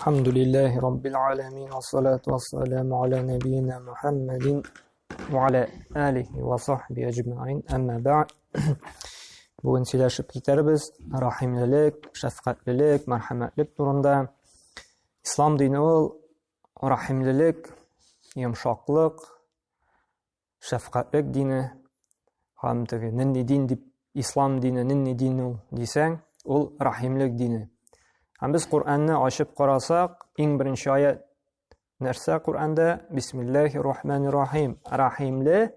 Әлхәмдүлилләһи раббил аламин, вассалату вассаламу аля нәбиина Мухаммадин ва аля алихи ва сахби әҗмәин. Әмма бәгъд. Бүген сөйләшеп китәрбез рәхимлелек, шәфкатьлелек, мәрхәмәтлек турында. Ислам дине ул рәхимлелек, йомшаклык, шәфкатьлек дине һәм теге нинди дин дип ислам дине нинди дин ул дисәң, ул рәхимлек дине. Һәм без Коръәнне ачып карасак, иң беренче аят нәрсә Коръәндә? Бисмиллахир рахманир рахим. Рәхимле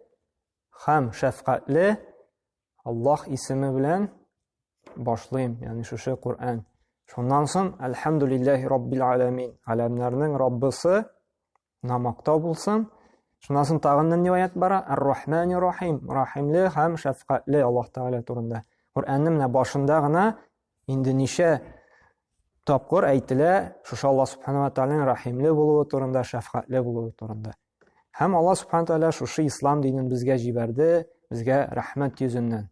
һәм шәфкатьле Аллаһ исеме белән башлыйм, ягъни шушы Коръән. Шуннан соң Әлхәмдулиллахи раббил аламин. Аләмнәрнең Раббысы на мактау булсын. Шуннан соң тагын нинди аят бара? Ар-Рахманир Рахим. Рахимле һәм шәфкатьле Аллаһ Тәгалә турында. Коръәннең менә башында гына инде ничә тапкыр әйтелә шушы Аллаһ Субхану ва Тәгаләнең рәхимле булуы турында, шәфкатьле булуы турында. Һәм Аллаһ Субхану Тәгалә шушы ислам динен безгә җибәрде, безгә рәхмәт йөзеннән.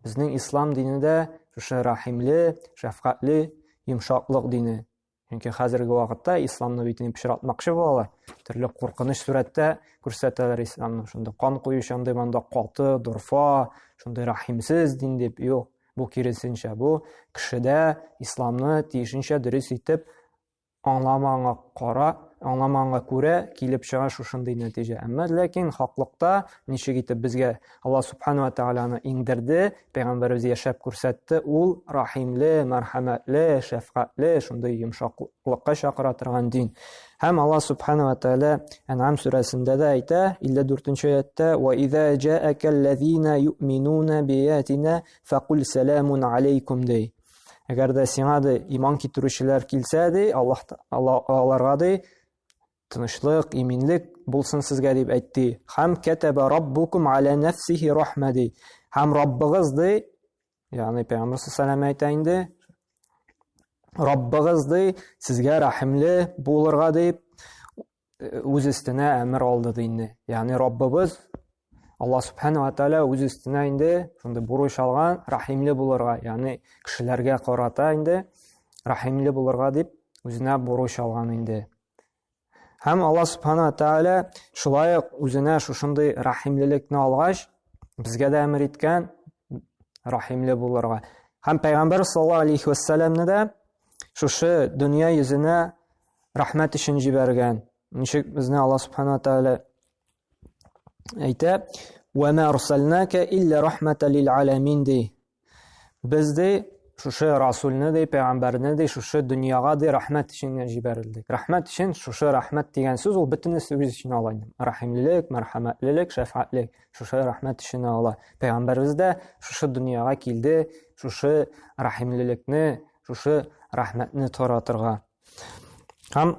Безнең ислам дине дә шушы рәхимле, шәфкатьле, йомшаклык дине. Чөнки хәзерге вакытта исламны бит инде пычратмакчы булалар. Төрле куркыныч сурәттә күрсәтәләр исламны. Шунда кан коючы андый монда каты, дорфа, шундый рәхимсез дин дип. Юк, бу киресенчә, бу кешедә исламны тиешенчә дөрес итеп аңламаганга кара, аңламаганга күрә килеп чыга шушындый нәтиҗә. Әмма ләкин хаклыкта ничек итеп безгә Аллаһ субхану ва тааляны иңдерде, пәйгамбәребез яшәп күрсәтте, ул рахимле, мәрхәмәтле, шәфкатьле, шундый йомшаклыкка чакыра торган дин. Һәм Аллаһ субхану ва тааля Ән'ам сүрәсендә дә әйтә, 54 нче аятьтә: "Ва иза җаакаллазина юъминуна биаятина факул саламун алейкум" ди. Әгәр дә сиңа ди иман китерүчеләр килсә ди, Аллаһ аларга ди тынычлык, иминлек булсын сезгә дип әйтте. Һәм кәтәбә раббукум аля нәфсихи рахма ди. Һәм Раббыгыз ди, ягъни Пәйгамбәр саллаллаху әйтә инде, Раббыгыз ди, сезгә рәхимле булырга дип үз өстенә әмер алды ди инде. Ягъни Раббыбыз Аллаһ субхана ва тааля үз өстенә инде шундый бурыч алган, рәхимле булырга, ягъни кешеләргә карата инде рәхимле булырга дип үзенә бурыч алган инде. Һәм Аллаһ субхана ва тааля шулай ук үзенә шушындый рәхимлелекне алгач, безгә дә әмер иткән рәхимле булырга. Һәм Пәйгамбәр саллаллаһу алейхи вәссәламне дә шушы дөнья йөзенә рәхмәт өчен җибәргән. Ничек безне Аллаһ субхана ва тааля әйтә: "Ва ма арсалнака илля рахматан лил аламин" ди. Без ди шушы расулны ди, пәйгамбәрне ди, шушы дөньяга ди рәхмәт өчен генә җибәрелдек. Рәхмәт өчен, шушы рәхмәт дигән сүз ул бөтенесе үз эченә ала инде. Рәхимлелек, мәрхәмәтлелек, шәфкатьлек шушы рәхмәт өчен ала. Пәйгамбәребез дә шушы дөньяга килде, шушы рәхимлелекне, шушы рәхмәтне таратырга. Һәм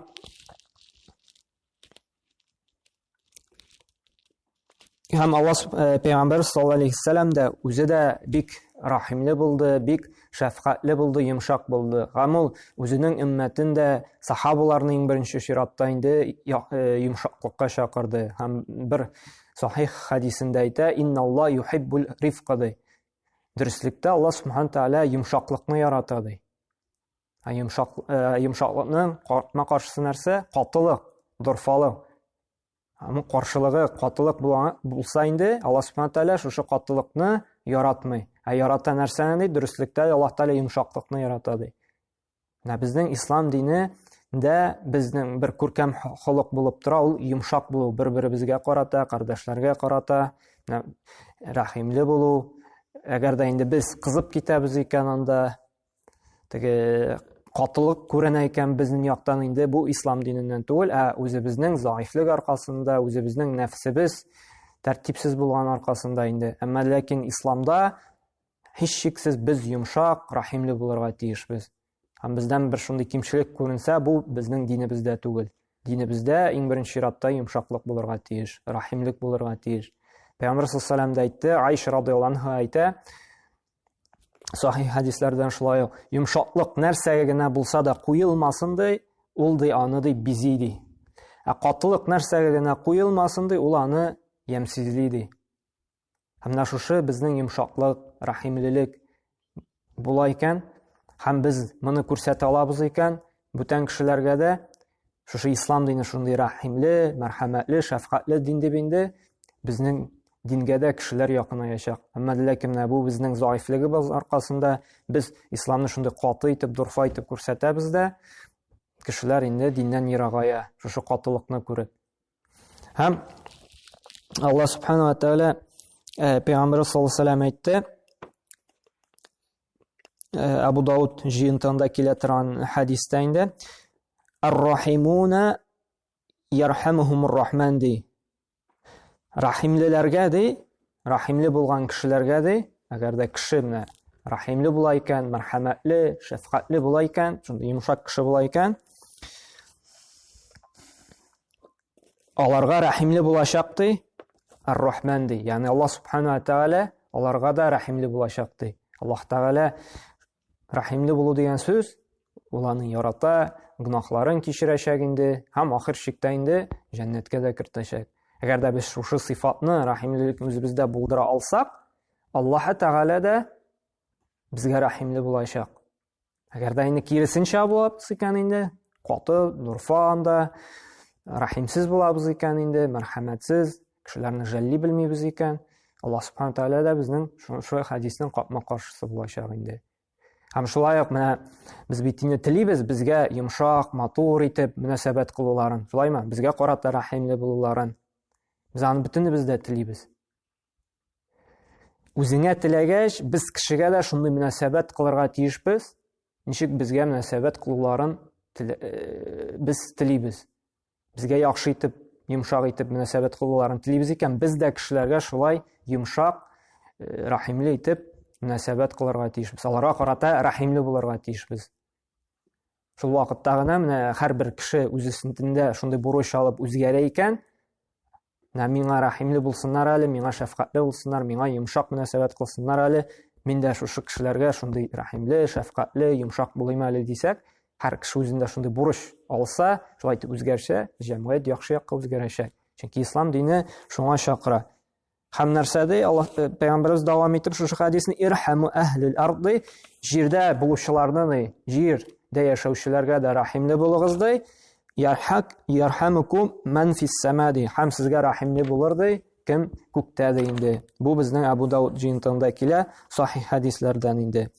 Һәм Аллаһ э, пәйгамбәр саллаллаһу алейхи вәсәлләм дә үзе дә бик рахимле булды, бик шәфкатьле булды, йомшак булды. Һәм ул үзенең өммәтен дә, сахабаларны иң беренче чиратта инде э, йомшаклыкка чакырды. Һәм бер сахих хәдисендә әйтә: "Инналла юхиббул рифка" ди. Дөреслектә Аллаһ субхана тааля йомшаклыкны ярата ди. Ә йомшак э, йомшаклыкның картма каршысы нәрсә? Катылык, дорфалык. Аның каршылыгы катылык булса инде, Аллаһ Субхану тәгалә шушы катылыкны яратмый. Ә ярата нәрсәне ди? Дөреслектә Аллаһ Тәгалә йомшаклыкны ярата ди. Менә безнең ислам дине дә безнең бер күркәм холык булып тора, ул йомшак булу, бер-беребезгә карата, кардәшләргә карата, рәхимле булу. Әгәр дә инде без кызып китәбез икән анда, теге катылык күренә икән безнең яктан инде бу ислам диненнән түгел, ә үзебезнең заифлек аркасында, үзебезнең нәфсебез тәртипсез булган аркасында инде. Әмма ләкин исламда һичшиксез без йомшак, рәхимле булырга тиешбез. Һәм бездән бер шундый кимчелек күренсә, бу безнең динебездә түгел. Динебездә иң беренче чиратта йомшаклык булырга тиеш, рәхимлек булырга тиеш. Пәйгамбер саллаллаху алейһи дә әйтте, Айша радиаллаһу анха әйтә, сахих хәдисләрдән шулай ук йомшаклык нәрсәгә генә булса да куелмасын ди, ул ди аны ди бизи ди. Ә катылык нәрсәгә генә куелмасын ди, ул аны ямьсезли ди. Һәм менә шушы безнең йомшаклык, рәхимлелек була икән, һәм без моны күрсәтә алабыз икән, Бүтән кешеләргә дә шушы ислам дине шундый рәхимле, мәрхәмәтле, шәфкатьле дин дип инде безнең дингә дә кешеләр якынаячак. Әмма ләкин менә бу безнең заифлегебез аркасында без исламны шундый каты итеп, дорфа итеп күрсәтәбез дә, кешеләр инде диннән ерагая, шушы катылыкны күреп. Һәм Алла субхана ва тааля э, пәйгамбәр саллаллаху алейһи әйтте, э, Абу Дауд җыентыгында килә торган хәдистә инде, Ар-рахимуна ярхамухумур рахман ди. Рахимлеләргә ди, рахимле булган кешеләргә ди, әгәр дә кеше менә рахимле була икән, мәрхәмәтле, шәфкатьле була икән, шундый йомшак кеше була икән, аларга рәхимле булачак ди, Ар-Рахман ди. Ягъни Аллаһ субхана ва тааля аларга да рәхимле булачак ди. Аллаһ Тәгалә рәхимле булу дигән сүз, ул аны ярата, гөнаһларын кичерәчәк инде һәм ахыр чиктә инде җәннәткә дә кертәчәк. Әгәр дә без шушы сыйфатны, рәхимлелекне үзебездә булдыра алсак, Аллаһ Тәгалә дә безгә рәхимле булачак. Әгәр дә инде киресенчә булабыз икән инде, каты, дорфа анда, рәхимсез булабыз икән инде, мәрхәмәтсез, кешеләрне жәлли белмибез икән, Аллаһ субхана тәгалә дә безнең шушы хәдиснең капма-каршысы булачак инде. Һәм шулай ук менә без бит инде телибез безгә йомшак, матур итеп мөнәсәбәт кылуларын, шулаймы? Безгә карата рәхимле булуларын. Без аны бөтенебез дә телибез. Үзеңә теләгәч, без кешегә дә шундый мөнәсәбәт кылырга тиешбез, ничек безгә мөнәсәбәт кылуларын э, без телибез. Безгә яхшы итеп, йомшак итеп мөнәсәбәт кылуларын телибез икән, без дә кешеләргә шулай йомшак, э, рәхимле итеп мөнәсәбәт кылырга тиешбез. Аларга карата рәхимле булырга тиешбез. Шул вакытта гына менә һәрбер кеше үз өстендә шундый бурыч алып үзгәрә икән, Менә миңа рәхимле булсыннар әле, миңа шәфкатьле булсыннар, миңа йомшак мөнәсәбәт кылсыннар әле. Мин дә шушы кешеләргә шундый рәхимле, шәфкатьле, йомшак булыйм әле дисәк, һәр кеше үзендә шундый бурыч алса, шулай итеп үзгәрсә, җәмгыять яхшы якка үзгәрәчәк. Чөнки ислам дине шуңа чакыра. Һәм нәрсә ди? Аллаһ э, пәйгамбәребез дәвам итеп шушы хәдисне ирхаму әһлил ард ди, җирдә булучыларны ди, җирдә яшәүчеләргә дә рәхимле булыгыз ди. Ярхак ярхамукум ман фис сама ди. Һәм сезгә рәхимле булыр ди, кем күктә ди инде. Бу безнең Абу Дауд җыентыгында килә, сахих хәдисләрдән инде.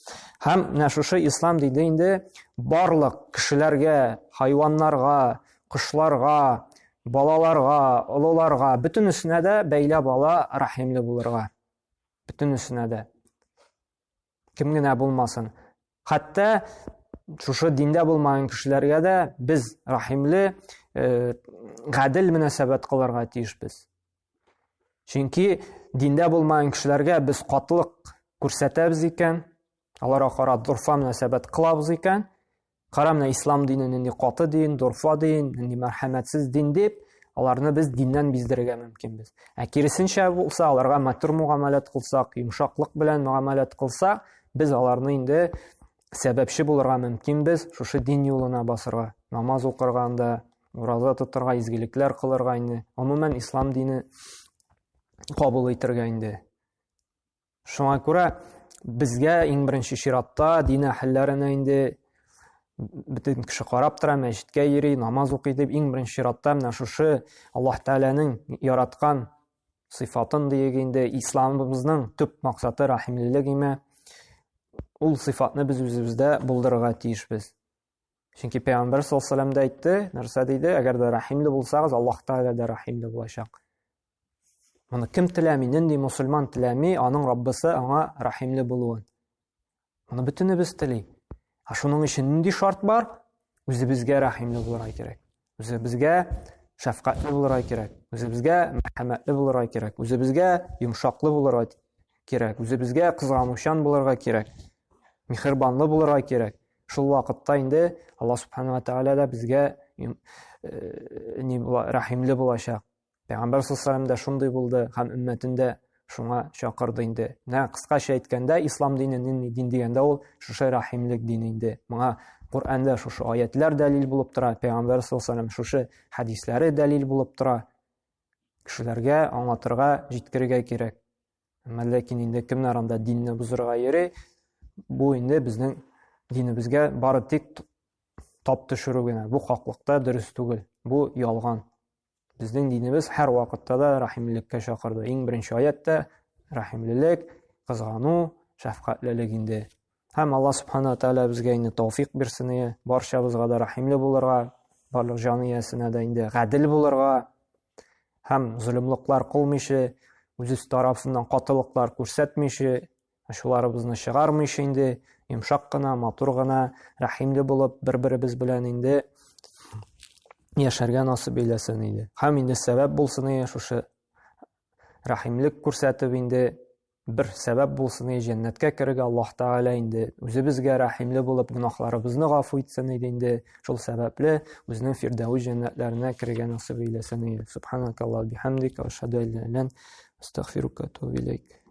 Һәм менә шушы ислам диде инде барлык кешеләргә, хайваннарга, кошларга, балаларга, олыларга, бөтенесенә дә бәйләп ала рәхимле булырга. Бөтенесенә дә. Кем генә булмасын. Хәтта шушы диндә булмаган кешеләргә дә без рәхимле, э, гадел мөнәсәбәт кылырга тиешбез. Чөнки диндә булмаган кешеләргә без катылык күрсәтәбез икән, аларга карап дорфа мөнәсәбәт кылабыз икән, Кара менә ислам дине нинди каты дин, дорфа дин, нинди мәрхәмәтсез дин дип, аларны без диннән биздерергә мөмкинбез. Ә киресенчә булса, аларга матур мөгамәләт кылсак, йомшаклык белән мөгамәләт кылсак, без аларны инде сәбәпче булырга мөмкинбез шушы дин юлына басырга, намаз укырга анда, ураза тотырга, изгелекләр кылырга инде. Гомумән ислам дине кабул итергә инде. Шуңа күрә безгә иң беренче чиратта дин әһелләренә инде бөтен кеше карап тора, мәчеткә йөри, намаз укый дип иң беренче чиратта менә шушы Аллаһ Тәгаләнең яраткан сыйфатын диек инде исламыбызның төп максаты рәхимлелек име. Ул сыйфатны без үзебездә булдырырга тиешбез. Чөнки Пәйгамбәр саллаллаху алейһи дә әйтте, нәрсә диде? Әгәр дә рәхимле булсагыз, Аллаһ Тәгалә дә рәхимле булачак. Моны кем теләми, нинди мусульман теләми, аның Раббысы аңа рәхимле булуын. Моны бөтенебез тели. Ә шуның өчен нинди шарт бар? Үзебезгә рәхимле булырга кирәк. Үзебезгә шәфкатьле булырга кирәк. Үзебезгә мәрхәмәтле булырга кирәк. Үзебезгә йомшаклы булырга кирәк. Үзебезгә кызганучан булырга кирәк. Михербанлы булырга кирәк. Шул вакытта инде Аллаһ субхана ва тааля да безгә э, ни була, рәхимле булачак. Пәйгамбәр саллаллаху дә шундый булды һәм өммәтен дә шуңа чакырды инде. Менә кыскача әйткәндә, ислам дине нинди дин дигәндә ул шушы рәхимлек дине инде. Моңа Коръәндә шушы аятлар дәлил булып тора, Пәйгамбәр саллаллаху шушы хәдисләре дәлил булып тора. Кешеләргә аңлатырга, җиткерергә кирәк. Әмма ләкин инде кемнәр анда динне бозырга йөри, бу инде безнең динебезгә бары тик тап төшерү генә. Бу хаклыкта дөрес түгел. Бу ялган. Безнең динебез һәр вакытта да рәхимлеккә чакырды. Иң беренче аятта рәхимлелек, кызгану, шәфкатьлелек инде. Һәм Алла субхана тәгалә безгә инде тауфик бирсен, барчабызга да рәхимле булырга, барлык җан иясенә дә инде гадел булырга һәм золымлыклар кылмыйча, үзе тарафыннан катылыклар күрсәтмичә, Ачуларыбызны чыгармыйча инде, йомшак кына, матур гына, рәхимле булып, бер-беребез белән инде яшәргә насыйп әйләсен иде. Һәм инде сәбәп булсын иде шушы рәхимлек күрсәтеп инде бер сәбәп булсын иде җәннәткә керергә Аллаһ Тәгалә инде үзебезгә рәхимле булып гөнаһларыбызны гафу итсен иде инде шул сәбәпле үзенең фирдәүс җәннәтләренә керергә насыйп әйләсен иде. Субханакаллаһ бихамдика ашһаду ан ла илаһ илля ант астагфирука ва атубу илейк.